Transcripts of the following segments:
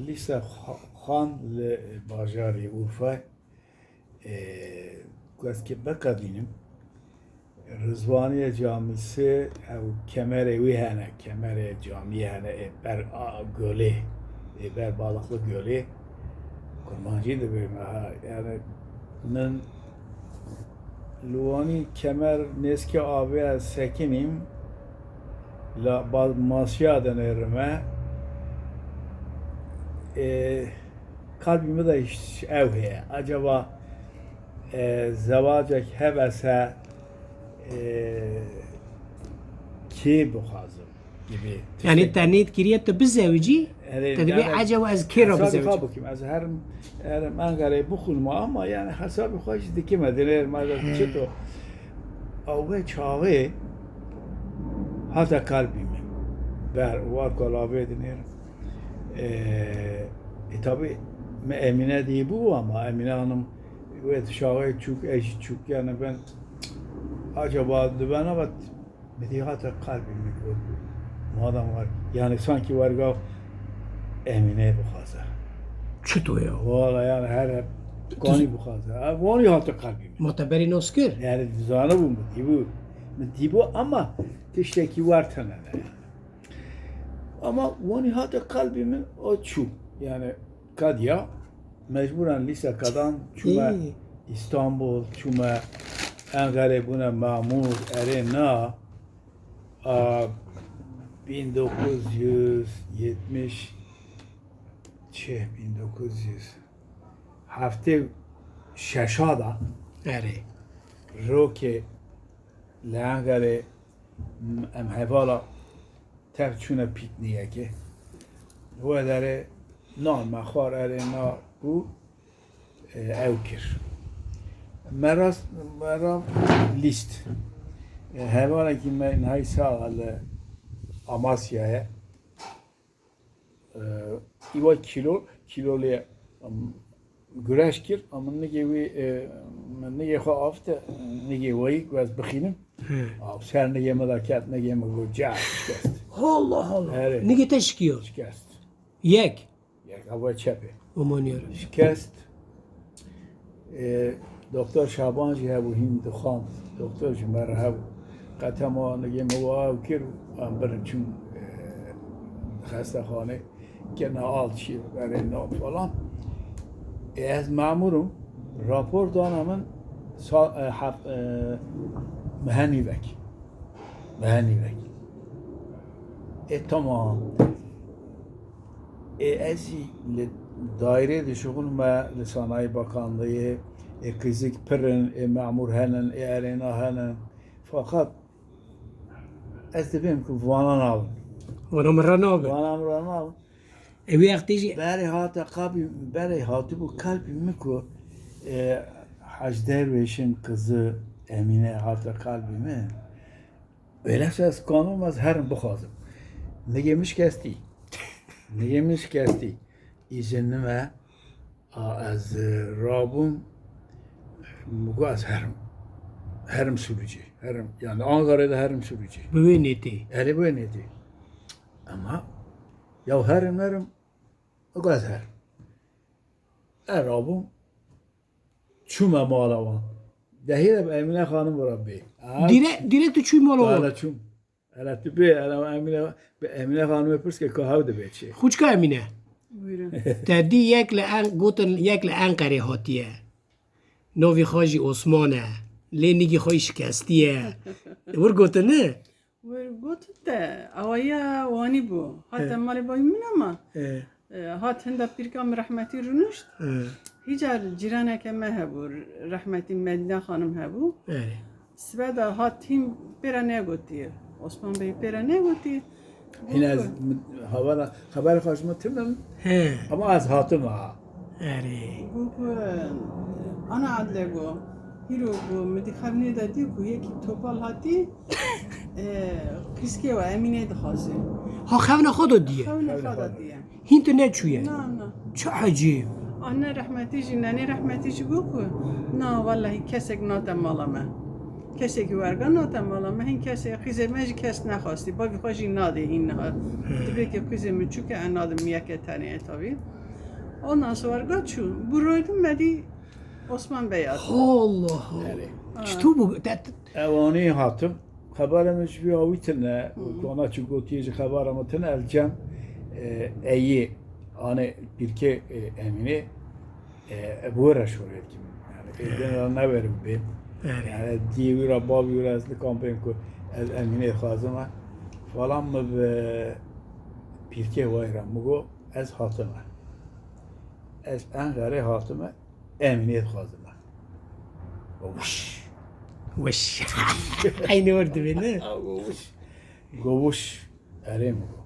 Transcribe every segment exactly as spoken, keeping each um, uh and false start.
Lîse xwe xwend li bajarê Urfayê, e, ku ez kê veqedînim. Rizwaniye Camisi, ew kemerê wî hene, kemerê camiyê hene, ê ber a, gölê, ê ber Balıklı Gölê. Kurmancî dibê me ha, yani min li Wanî kemer nêzkê avê ez sekinîm, la ba-, masiya dinêrime. Ê, kalbî min de hîç ew heye. Acaba, e, zewacek hebese, e, kê bixwazim gibi. Yani te niyet kiriye tu bizewicî, erê, te dibê yani ecaba ez kê re hesabê xwe bizewicî? Bikim. Ez herim, herim Enqereyê bixwînim ama yani hesabê xwe jî dikime, dinêrim ez çito. Ew çaxê hate kalbî min. Ber, war kalavê dinêrim. E, e, tabi me Emine diye bu ama Emine Hanım wê çaxê çûk, ez jî çûk yani ben acaba dibena vet Bidî hate kalbî min got. Madem var, yani sanki werga Emine bixwaze. Çito ya? Wala yani her hep kanî bixwaze. Ha, wanî hate kalbî min. Ma te berî nas kir? Yani zanibû min dîbû. Min dîbû ama tiştekî wer tene ne yani. Ama wanî hate kalbî min o çû. Yani kadiya mecburen lîse kadan çûme Ê. İstanbul, çûme Enqerê bûne memûr, erê na. A, bin dokuz yüz yetmiş, çi, bin dokuz yüz heftê şeşa da Erê. Rokê li Enqerê em hevala tev çûne pîkniyekê. We derê nan me xwar erê na bû. E, ew kir. Me rast, me ra lîst. E, hevalekî me nihayî sax e li Amasyayê. E, îwa kîlo, kîlo lê, em, güreş kir, em, nigê wî, e, nigê xwe avte, nigê weyî ku ez bixînim. Hı. Aw, ser nigê me de ket, nigê me got, ca şikest. Allah Allah. Erê. Nigê te şikiyo? Şikest. Yek? Yek, ev çepê. Aman ya Rabbi. Şikest. E, Doktor Şaban jî hebû, hîn dixwand. Doktor jî me re hebû. Qetema nigê me wa ew kir, em birin çûn, e, xestexanê. Kirine alçî, berê nav falan. E, ez memûr im. Rapor dana min sa-, e, hef-, e, mehenî vek. Mehenî vek. E, tamam. Ê ez jî li daîrê dişixulime, li Sanayi Bakanlığê, ê qîzik pir in, ê memûr henin, ê erêna henin. Fakat ez dibêm ku vana nabin. Vana min re nabin. Vana min re nabin. E, wî wextê jî berê hate qabî, berê hatibû kalbî min ku, e, Hec Derwêş'in kızı Emine hate kalbî min. Öyleyse ez kanûm ez herim bixwazim. Nigê min şikestî. Nigê min şikestî. Îzin nime, a, ez, e, rabûm, min got ez herim. Herim Sirûcê. Herim, yani Ankara'da herim Sirûcê. Bi wê nêtê? Erê bi wê nêtê. Ama ya herim herim, min got ez herim. Ez rabûm. Çûme mala wan. Dehî de bi Emîne Xanim re bê. Ha? Dîre-, direkt tu çûyî mala wan? Hele çûm. Hele tu bê, hele Emîne, bi Emîne Xanimê pirs ke ka hew dibe çi? Xûçka Emîne. Buyurun. Te dî yek li En-, gotin yek li Enqerê hatiye. Navê xwe jî Osman e. Lê nigî xwe jî şikestiye. Wir gotine? Wir got te, awaya wanî bû. Hate He. malê bayî min ama, He. e, hat hinda pîrka min rehmetî rûnişt. He. Hîcar cîraneke me hebû, rehmetî Medîne Xanim hebû. He. Sibe de hat hîn pê re negotî. Osman Bey pê re negotî. Hîn ez Got, min, havara, xeberê xwe ji min tim im. He. Ama ez hatim ha. Erê. Got ku, ana Adile got, hîro got, min di xewnê de dî ku yekî topal hatî, e, qîskê we Emînê dixwazê. Ha, xewna xwe de diye? Xewna xwe de diye. Hîn tu neçûye? Na, na. Çi ecêb. Anne rehmetî jî, nenê rehmetî jî got ku, na, wellahî kesek nate mala me. Kesekî werga nate mala me, hin kesê qîzê me jî kes nexwastî. Bavî xwe jî nadê hîn niha. Dibê ki qîzê min çûke, e, nadim yeke tenê e tabî. Ondan sonra werga çû. Bûroydum me dî Osman Bey hat. Allah Allah. Erê. Ha. Çitû bû? Te, te Ewanî hatim. Xebera min ji vî awî tune. Hı. Kana çi gotiye ji xebera min tune, ez cem, e, eyê, anê pîrkê, e, Emînê, e, e, bi we re şorê dikim. Yani, êdin re newerim bê. Erê. Yani, diyê wî re, bavî wî re ez nikan bêm ku ez Emînê dixwazim e. Falan min bi pîrkê wayî re min got, ez hatime. Ez Enqerê hatime. Emînê dixwazim e. Wiş. Wiş. Eynî wir dibê, ne? Wiş. Go wiş. Erê min go.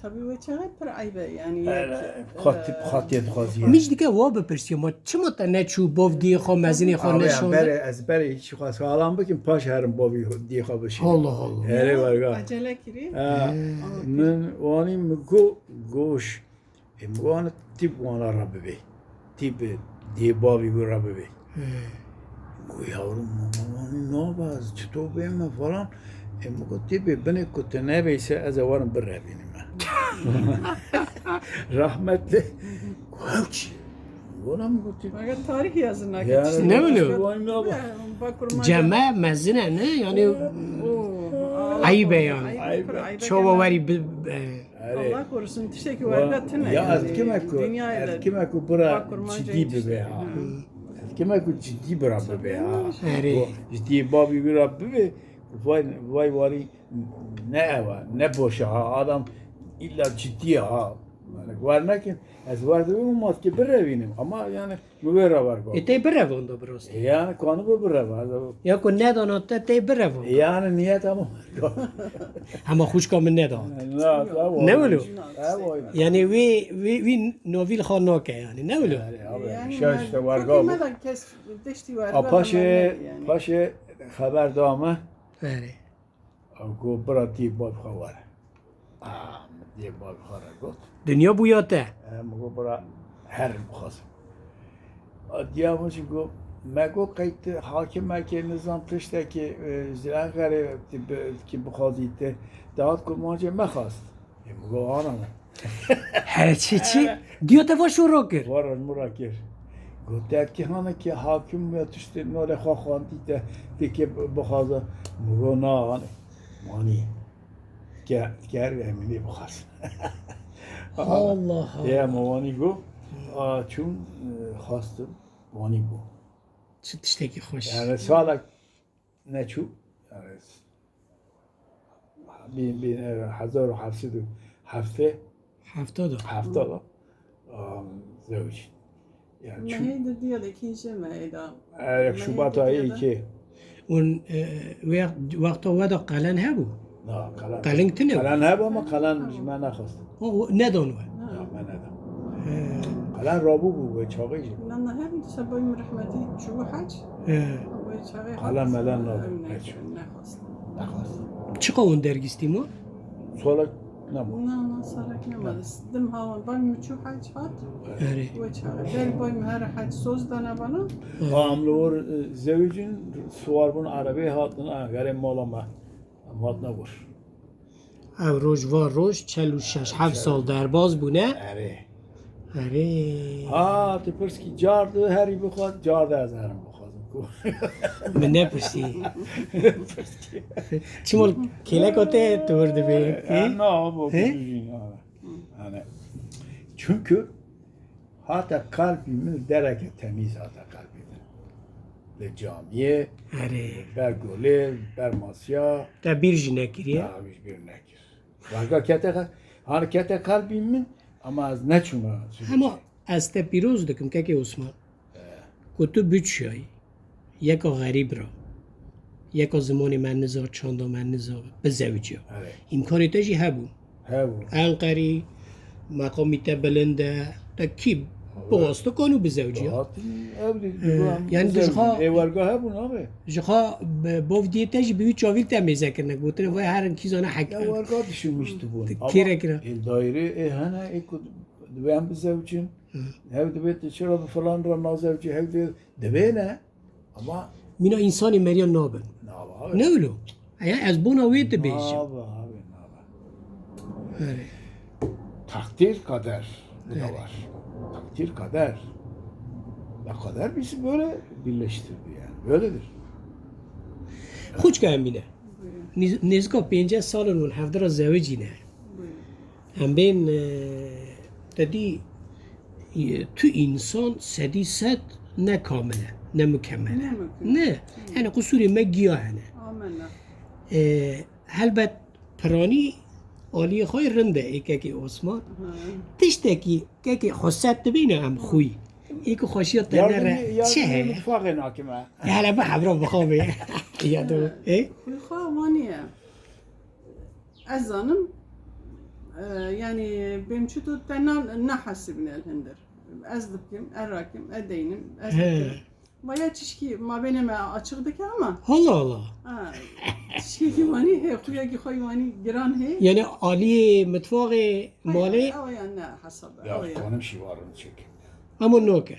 Tabî wê çaxê pir eyb e, yani, Erê, yek, xatî, e, xatiyê dixwazî. Min jî dike wa bipirsiye, ma çima te neçû, bavdiyê xwe, mezinê xwe Abi, neşande? Berê, ez berê hiç xwe sağlam bikim, paş herim bavî diyê xwe bişînim. Allah Allah. Erê, Ya, werga. Acele kirî. Ha, He. Min wanî min go, go wiş. Ê, min got, tî bi wana re bibê. Tî bi dê bavî wî re bibê. He. Got, yavrum, min got, nabe, ez çito bêm me falan. Ê, min got, tî bê, binê ku tu nebêse, ez ê werim birevînim me. Rahmetli. Got, ew çi? Got, min got, tî Mege tarih yazın Yani, Ne bileyim. Vay nabe. Ceme mezine ne? Yani, eyb e yani. Eyb e. Çawa werî bi, e, Erê. Allah korusun, tiştekî werga tune Ya, yani. Ez kime ku, Dünyayê ez de kime ku bira bak kurmancayê cidî bibe tiştekî. Ha. Hı. Ez kime ku cidî bira bibe ha. Erê. Ku cidî bavî bira bibe, vay, vay warî ne ev e, ne boş e ha. Adam illa cidî ye ha. Yani, wer nekin, ez wer dibim, maske birevînim. Ama yani, Bi wê re wergo. E, tê birevanda bi rastî. E, yani, kanî bi bireva, ez Ya ku nedana te tê birevanda. E, yani, niyet ama wergo. Hema xwişka min nedat. Na, ev Ne oy. Wilo? Ev oy. Yani, wî, wî, wî novîl xwe nake, yani, ne wilo? Yani, abi, Yani, şaş işte, wergo. Kes deştî werga A, paşê, yani. Paşê xeber da me. Erê. Ew got, bira, dê bavê xwe were. A, min dê bavê xwe re got. Dinya bûya te. E, min got, bira, her bixwazim. A, diya min jî got, me got, qey tu hakimekê nizam tiştekî, e, ji Enqerê tu bi-, ki bixwazî te, dihat kurmancê me xwest. Ê, min got, ana min. Here çi, çi? Diya te va şoro kir. Va rojmura kir. Got, te ki hane ki hakim ya tiştê nolê xwe xwendî te, te ki bixwaze. Min got, na, hane. Manî. Ke-, ker Emînê bixwaz. Allah Allah. Ya, me wanî got, a, çûn, e, xwestin, wanî got. Çi tiştekî xweş. Yani, salek neçû, yani, bin, bin, e, hezar û heft sed û heftê, Hefta da. hefta da, um, zewicî. Yani, çû- Mehê di diya de, kî jê mehê da. E, Mehê Şubat di ayê diya de. Êkê. Hûn, e, wê wexta we de qelen hebû? Na, qelen. Qeling tune bû? Qelen hebû ama qelen ji me nexwest. O, o, nedan we? Na. Ya, me nedan. He. Qelen rabû bû wê çaxê jî. Na, na, hebû dîsa boy min rehmetî çûbû hec. He. Wê çaxê Qelen hat, melen ew nabû, ne-, neçû. Nexwest. Nexwest. Çiqa hûn dergîstî ma? Salek nema. Na, na, salek nema. Dim hawan, boy min çû hec hat. Erê. Wê çaxê. Ber boy min her hec soz dana bana. Ha, em li wir, e, zewicîn, siwar bûn erebê hatin, a, gerê mala me. Em hatine wir. Ev roj, va roj, çel û şeş, heft sal derbaz bûne. Erê. Erê. Ha, tu pirs kî car di herî bixwaz, car de ez herim bixwazim ku. Min nepirsî. Pirs kî. Çima kêleka te tu wir dibê? E, na, bo, He? Kujî, na. Yani, çünkü hata kalbî min, dereke temîz hata kalbî min. Li camiyê, Erê. Ber golê, ber masiya. Te bîr jî nekiriye? Ya, wî jî bîr nekir. Werga kete xe-, hani kete kalbî min, ama ez neçûme Hema ez te pîroz dikim, kekê Osman. Ku tu biçiyayî, yeka xerîb ra, yeka zimanê me niza, çanda me niza, bizewiciya. Evet. Îmkanê te jî hebû. Hebû. Enqerî, meqamî te bilind e, te kî biwasto kanû bizewiciya. Hatin, ew dî, Ee, em yani tu ji bizewicî. Xwe Ê werga hebûn abi. Ji xwe bi-, bavdiyê te jî bi wî çavî te mêze kirine, gotine vay herin kî zane hek. Ya werga dişimiştibûn. Ama Kêre kira. Ê daîrê ê hene, ê ku divê em bizewicin. Hı. Hev dibê tu çira bi filan re nazewicî, hev dê, divê ne. Ama Mîna însanê meriya nabin. Nava abi. Ne wilo? Eya ez bona wê dibêjim. Nava abi, nava. Erê. Takdir kader. Bu da var. Takdir kader. Ve kader bizi böyle birleştirdi yani. Böyledir. Xwûçka Emîne. Buyurun. Niz-, nêzika pênceh sal in hûn hevdira zewicî ne. Buyurun. Em bên, e, te dî, e, tu însan sedî sed ne kamil e, ne mukemel e. Ne mukemel. Ne. Hı. Yani qusûrê me giya hene. Amenna. E, helbet piranî aliyê xwe rind e ê kekê Osman. Hı. Tiştekî kekê xweset dibîne em xwî. Ê ku xweşiya te nere çi heye? Mutfaxê nakime. E, hele bi hebra bixwe bê. Ya do. E? Xwî xwe wanî ye. Ez zanim, e, yani bêm çito te na, nahesibine el hindir. Ez dikim, e rakim, e deynim, ez dikim. Vaya çişkî mabênê me açık dike ama. Allah Allah. Ha, çişkekî wanî hê, xuyekî xwe wanî giran hê. Yani aliyê mitfaxê malê. Ew ya ne hesab e. Ya, ew ya. Xanim şî var çek. Ama noke.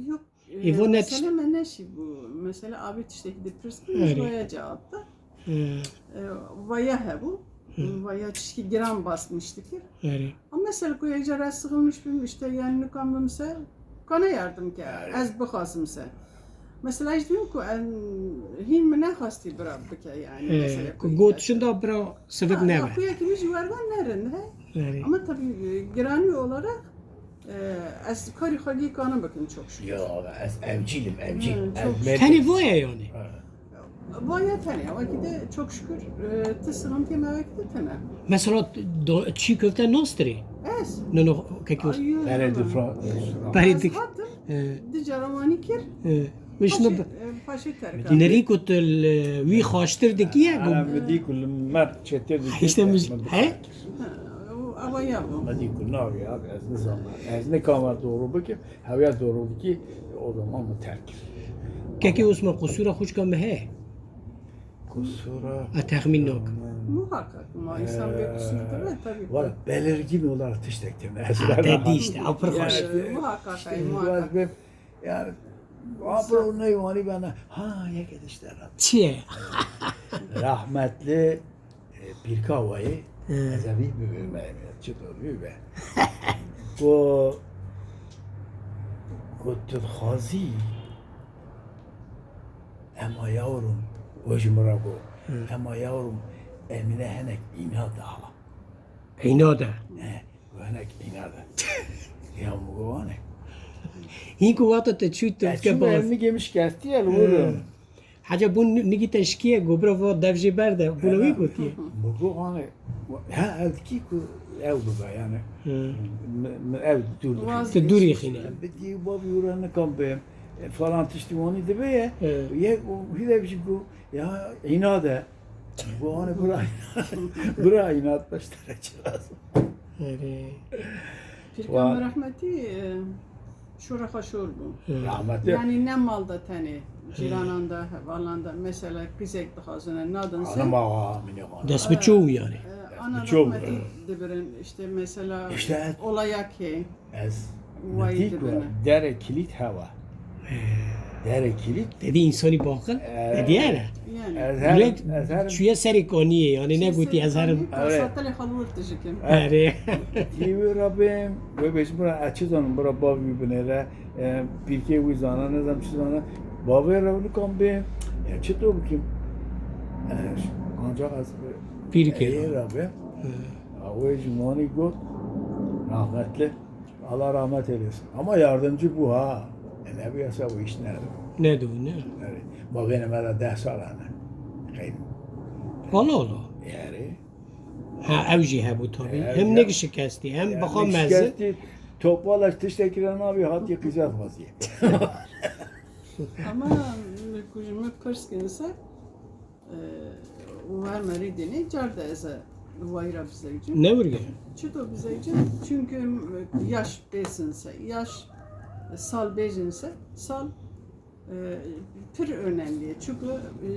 Yok. Îvo ne tişt- Mesele me neşî bû. Mesele abi tiştekî dipirs bû, vaya cevap da. Ee, vaya hebû, vaya çişkî giran basmış dikir. Ama mesela ku yek cara sıkılmış bim, işte yani nikam bim se, kana yardım ke, ez bixwazim se. Mesela ji diyim ku en, hîn min nexwastî bira bike yani. Mesela ku got çinda bira sivik nebe. Ku yekî min jî wervan nerind he. Ama tabii, e, girani olarak Ee, ez karî xwe gî kanim bikim, çok şükür. Ya, ez evcîlim, evcîl. Hı, çok şükür. Tenê vaya yani. Vaya tenê, wekî de çok şükür, e, ti sıkıntı me wekî de tene. Mesela do, çiğ köfte nastirê? Ez. No, no, kekos. Berê difra. Berê dik. Hatim, di caramanî kir. Vişne paşê, e, paşê terk. Nerî ku tu li wî xaştir dikiye, gum. Ana mi dî ku li mer çetir dikî. İşte mi, he? Ha, o, ava ya bu. Hadi ku navê abi, ez nizanim. Ez nikama doğru bikim, hewiya doğru dikî, o zaman mi terk. Kekê Osman, qusûra xwişka me heye? Qusûra. A, texmîn nakim. Muhakkak, ma insan bir kusur dibe, tabii ki. Valla belirgin olarak tiştek teme. Ha, te dî işte, a pir xweş. Muhakkak, işte, muhakkak. Yani, abi o neyvanî bana, ha, yek işte. Çi ye? Rahmetli, e, Pîrka Wayê, ez ê vî bibêjim, çi dor bî be. Ku, ku tu dixwazî, ema yavrum, o ji min re got, ema yavrum, Emîne hinek înat e ha. Înat e? He. Wenek îna de. Ya mi go wane. Hîn ku wata te çû tu ke baz. Elmi gemiş kestiye li wir. Haca bûn nigî te şikiye, go bira va dev jê berde. Bûna wî gotiye. Mi go wane. Ha, ev dikî ku ew bibe yani. Mi, mi ev dûr dixîne. Tu dûrî xîne. Bi dî bav yura nikam be. E, falan tiştî wanî dibe ye. Ye, hî dev jî go. Ya, îna de. Go wane bira, bira îna beştere çi lazim. Erê. Pîrka me rahmetî, e, şora xwe şor bû. Rahmetli. Yani ne mal da tenê, cîranan da, hevalan da, mesela qîzek dixwazine, nadin se. Hanım ağa, mine hanım. Dest bi çû yani. E, ana rahmetî dibirin, işte mesela işte, olayak hê. Ez dî ku derê kilît hewa. Derê kilît. Te dî însanî baqil, te diyar e. Yani. Ez herim, ez herim. Çûye serê kaniyê, yani ne gotî ez herim. Satilê xwe li wir dijikim. Erê. Tî wê re bêm, wê bêjim bira, ez çi zanim, bira bav wî binêre, e, pîrkê wî zana, ne zanim çi zana. Bavê re nikan bêm, ya çi to bikim? E, ancak ez pîrkê re bêm. Wê ji manî got, rahmetli. Allah rahmet eylesin. Ama yardımcı bu ha. E, ne bu yasa bu iş ne? Ne diyor, ne? Yani, bavê me de deh sal hene. Qeyd. Allah Allah. Yani. Ha, ew jî hebû tabii. Hem nek şikestî, hem bixa mezin. Şikestî, topal tiştekî re nabî, hatiye qîzet vaziye. Ama mi kujimi pirs kinse, Û her merî dînê car de ez ê wayîra bizewcim. Ne wurge? Çito bizewcim? Çünkü yaş bêsin se, yaş sal bêjin se, sal, e, pir önemli ye. Çünkü, e,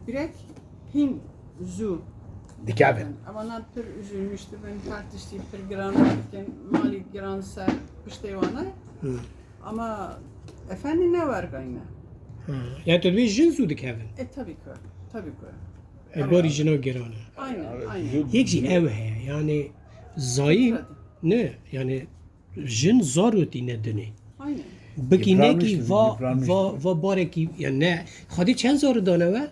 birek hîn zû dikevin. Ama nan pir üzülmüş dibin, her tiştî pir giran dikin, malî giran ser, piştê wana. Ama efendî ne wergayne. Ha. Yani tu dibê jin zû dikevin. E, tabii ki. Tabii ki. E, barî jina giran e. Aynen, aynen. Yek jî ew heye, yani zayîn, ne, yani jin zarotî ne dinê. Aynen. Bikî nekî va, va, va barekî, yani ne, Xwedê çend zarû dane we?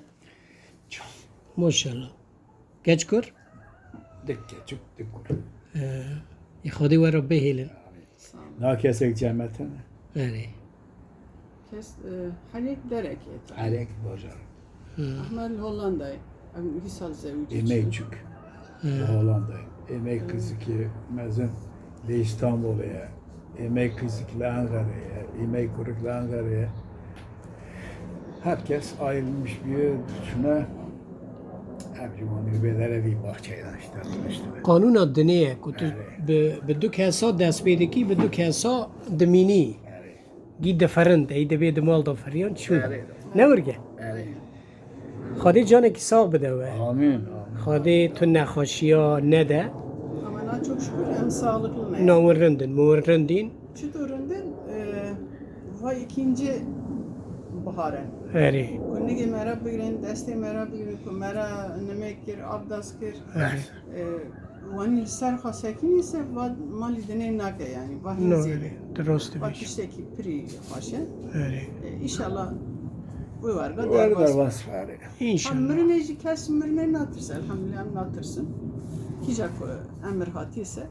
Maşallah. Keç kur? Dik keçik, dik kur. Ee, Xwedê we re bihêlin. Sağ olun. Na kesek cemete ne? Erê. Kes, e, Helek Derek et. Helek bajar. Hı. Ahmet Hollanda'yı. Em, bir sal zewci. Emek çük. Hı. Hollanda'yı. Emek kızı ki mezun. Li Îstanbulê ye, êmey qîzik li Enqerê ye, êmey kurik li Enqerê ye. Herkes ayrılmış bir düşüne, hep ciwanî bê derevî baxçeydan işte tanıştı. Qanûna dinê ye ku tu bi, bi du kesa dest pê dikî, bi du kesa dimînî. Gî diferent, ey dibê di mal de feriyan çû. Ne wirge? Xwedê canekî sax bide we. Amîn, amîn. Xwedê tu nexweşiya nede. Ama na çok şükür em sağlıklı ne? Na win rindin, mi win rindîn. Çito rindin, e, va ikinci bahare. Erê. Ku nigê me re bigirin, destê me re bigirin, ku me re nimek kir, abdas kir. Erê. E, wanî li ser xwe sekînî se va malî dinê nake, yani va hin zêde. Dirust va tiştekî pirî xweş e. Erê. E, înşallah wê werga derbas. Erê. Înşallah. Hem mirinê jî kes mirinê natirse, elhamdulillah em natirsin. Kîja ku emir hatiye se,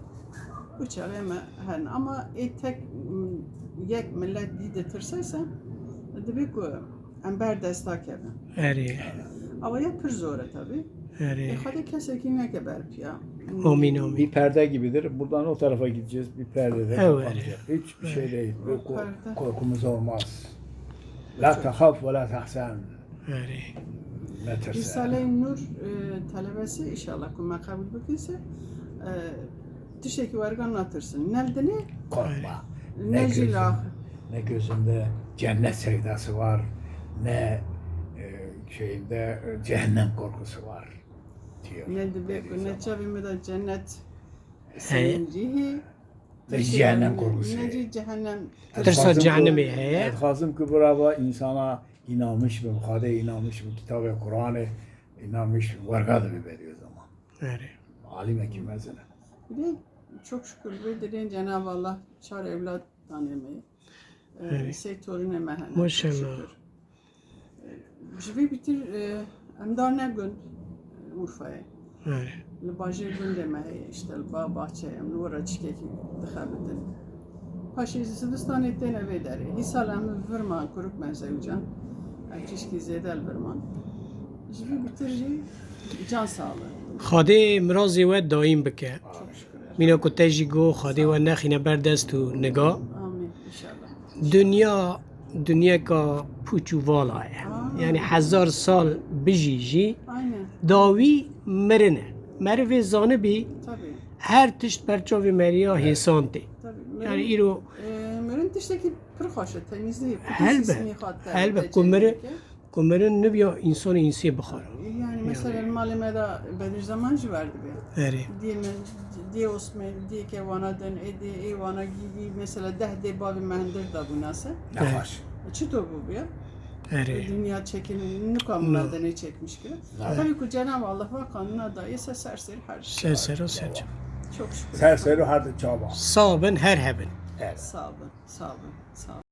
û çaxê me herin. Ama ê tek, m, yek millet dî ditirse se, dibê ku em ber desta kevin. Erê. Ama ya pir zor e tabii. Erê. E, Xwedê kesekî neke ber piya. Amin, amin. Bir perde gibidir. Buradan o tarafa gideceğiz. Bir perde de kapanacak. Hiçbir şey değil. Korkumuz olmaz. La tehaf ve la tahzen. Erê. Netirse. Risale-i Nur, e, talebesi inşallah ku me qebul bikin se, e, tiştekî werga natirsin. Ne li dinê, korkma. Ne jî li axir. Ne gözünde cennet sevdası var, ne, e, şeyinde, e, cehennem korkusu var diyor. Ne dibê ku ne çavê me de cennet sevincî hê, ne jî cehennem korkusu hê. Ne jî cehennem. Tirsa cehennemê heye. Ez dixwazim ku birava insana inanmiş bin, Xwedê inanmiş bin, kitabê Kur'anê inanmiş bin, werga dibe berî o zaman. Erê. Alimekî mezin e. Bir de çok şükür ve dilin Cenab-ı Allah çar evlat danê me. Ee, sey torunê me hene. Maşallah. Çok şükür. Ee, ji vê bîtir, e, em dar ne gund, e, Urfayê. Li bajêr gundê me heye, işte li ba baxçeyê em li wir re çikekî dixebitin. Paşê zivistanê têne vê derê. Îsal em li vir man, kuruk me zewcan. Em tişkî zêde li vir man. Ji vî bitir jî can sağlığı. Xwedê mirazê we daîm bike. Çok şükür. Mîna ku te jî got, Xwedê we nexîne ber dest û niga. Amîn, inşallah. Dinya, dinyeka pûç û vala ye. Aa. Yani hezar sal bijî jî, aynen, dawî mirin e. Merivê zanibî, tabii, her tişt ber çavê meriya hêsan tê. Tabii. Yani mirin, îro, e, mirin tiştekî pir xweş e, temizlî, pir hîsmî xwe te, helbet, ku mirin, ku mirin nibiya însanê însê bixwara. Yani mesela malê me de Bedirzeman jî ver dibe. Erê. Diyê min, diyê Osman, diyê ke wana din, ê dê, ê wana gî, gî, mesela deh dê bavê me hindir da bûna se. Nexweş. Çito bû bûye? Erê. Dinya çekin, nika me denê çekmiş ki. Tabii ku Cenab-ı Allah va kanuna da ise ser ser her şey. Ser ser o ser. Çok şükür. Ser ser o her de çaba. Sağ bin, her hebin. Sağ bin, sağ bin, sağ bin.